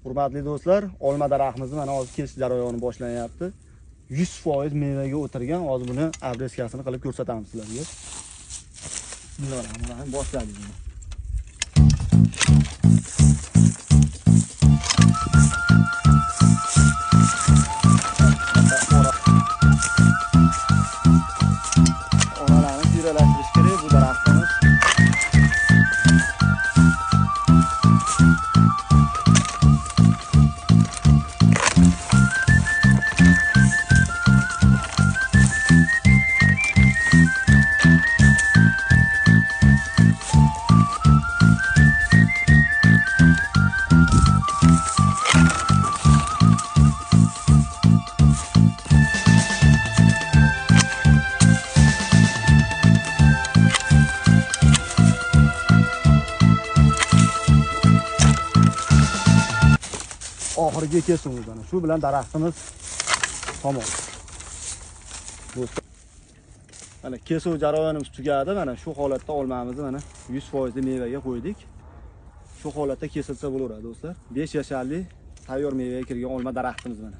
Hurmatli do'stlar, olma daraxtimizni mana hozir kesish jarayoni boshlanyapti. 100% mevaga o'tirgan. Hozir buni obrezkasini qilib ko'rsatamiz sizlarga. Bismillahirrohmanirrohim, boshladik buni. Oralarni tiralashtirish kerak bu daraxtimiz. Oxirgi kesuvimiz mana shu bilan daraxtimiz tamom. Do'stlar, mana kesuv jarayonimiz tugadi. Mana shu holatda olmamizni mana 100% mevaga qo'ydik. Shu holatda kesilsa bo'laveradi do'stlar. 5 yasharli tayyor mevaga kirgan olma daraxtimiz mana.